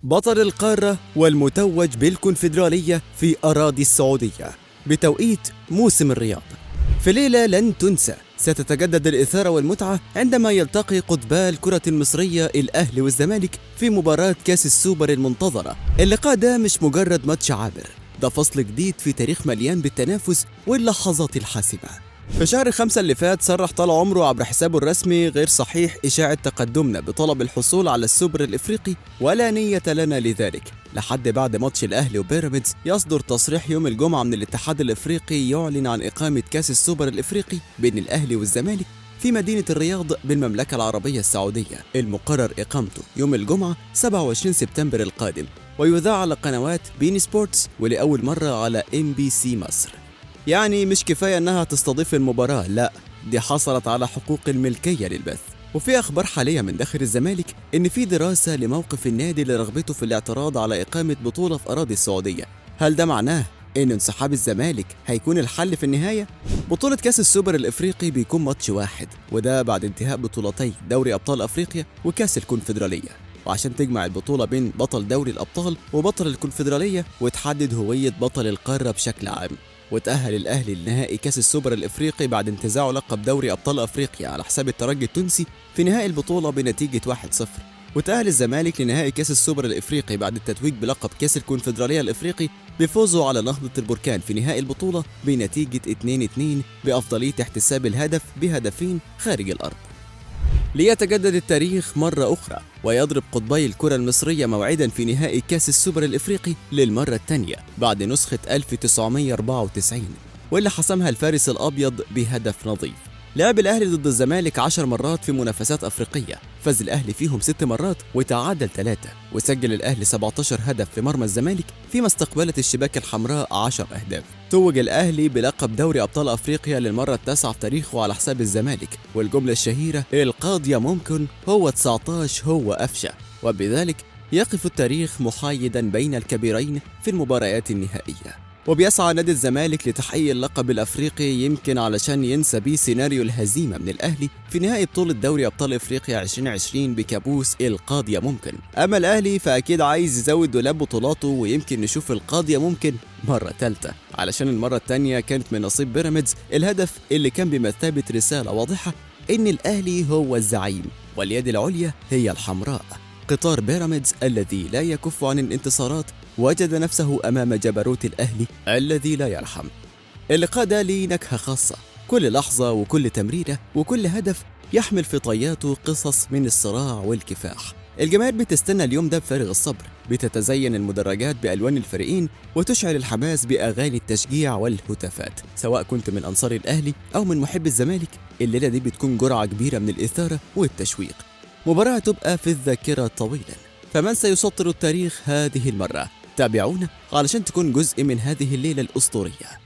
بطل القارة والمتوج بالكونفدرالية في أراضي السعودية بتوقيت موسم الرياض. في ليلة لن تنسى ستتجدد الإثارة والمتعة عندما يلتقي قطبا الكرة المصرية الأهلي والزمالك في مباراة كاس السوبر المنتظرة. اللقاء ده مش مجرد ماتش عابر، ده فصل جديد في تاريخ مليان بالتنافس واللحظات الحاسمة. في شهر 5 اللي فات صرح طال عمره عبر حسابه الرسمي: غير صحيح إشاعة تقدمنا بطلب الحصول على السوبر الإفريقي ولا نية لنا لذلك. لحد بعد ماتش الأهلي وبيراميدز يصدر تصريح يوم الجمعة من الاتحاد الإفريقي يعلن عن إقامة كاس السوبر الإفريقي بين الأهلي والزمالك في مدينة الرياض بالمملكة العربية السعودية، المقرر إقامته يوم الجمعة 27 سبتمبر القادم، ويذاع على قنوات بين سبورتس ولأول مرة على MBC مصر. يعني مش كفاية إنها تستضيف المباراة، لا دي حصلت على حقوق الملكية للبث. وفي أخبار حالية من داخل الزمالك إن في دراسة لموقف النادي لرغبته في الاعتراض على إقامة بطولة في أراضي السعودية. هل ده معناه إن انسحاب الزمالك هيكون الحل في النهاية؟ بطولة كاس السوبر الإفريقي بيكون ماتش واحد، وده بعد انتهاء بطولتي دوري أبطال أفريقيا وكاس الكونفدرالية، وعشان تجمع البطولة بين بطل دوري الأبطال وبطل الكونفدرالية وتحدد هوية بطل القارة بشكل عام. وتأهل الأهلي لنهائي كاس السوبر الإفريقي بعد انتزاعه لقب دوري أبطال أفريقيا على حساب الترجي التونسي في نهائي البطولة بنتيجة 1-0. وتأهل الزمالك لنهائي كاس السوبر الإفريقي بعد التتويج بلقب كاس الكونفدرالية الإفريقي بفوزه على نهضة البركان في نهائي البطولة بنتيجة 2-2 بأفضلية احتساب الهدف بهدفين خارج الأرض. ليتجدد التاريخ مرة أخرى ويضرب قطبي الكرة المصرية موعدا في نهائي كاس السوبر الإفريقي للمرة الثانية بعد نسخة 1994 واللي حسمها الفارس الأبيض بهدف نظيف. لعب الأهلي ضد الزمالك 10 مرات في منافسات أفريقية، فاز الأهلي فيهم 6 مرات وتعادل 3، وسجل الأهلي 17 هدف في مرمى الزمالك فيما استقبلت الشباك الحمراء 10 أهداف. توج الأهلي بلقب دوري أبطال أفريقيا للمرة التاسعة في تاريخه على حساب الزمالك، والجملة الشهيرة القاضية ممكن هو 19 هو أفشة، وبذلك يقف التاريخ محايدا بين الكبيرين في المباريات النهائية. وبيسعى نادي الزمالك لتحقيق اللقب الأفريقي يمكن علشان ينسى بيه سيناريو الهزيمة من الأهلي في نهائي بطولة دوري أبطال إفريقيا 2020 بكابوس القاضية ممكن. أما الأهلي فأكيد عايز يزود دولاب بطولاته، ويمكن نشوف القاضية ممكن مرة ثالثة، علشان المرة الثانية كانت من نصيب بيراميدز الهدف اللي كان بمثابة رسالة واضحة إن الأهلي هو الزعيم واليد العليا هي الحمراء. قطار بيراميدز الذي لا يكف عن الانتصارات وجد نفسه أمام جبروت الأهلي الذي لا يرحم. اللقاء ده ليه نكهة خاصة، كل لحظة وكل تمريرة وكل هدف يحمل في طياته قصص من الصراع والكفاح. الجماهير بتستنى اليوم ده بفارغ الصبر، بتتزين المدرجات بألوان الفريقين وتشعل الحماس بأغاني التشجيع والهتافات. سواء كنت من أنصار الأهلي أو من محب الزمالك، الليلة دي بتكون جرعة كبيرة من الإثارة والتشويق، مباراة تبقى في الذاكرة طويلا. فمن سيسطر التاريخ هذه المرة؟ تابعونا علشان تكون جزء من هذه الليلة الأسطورية.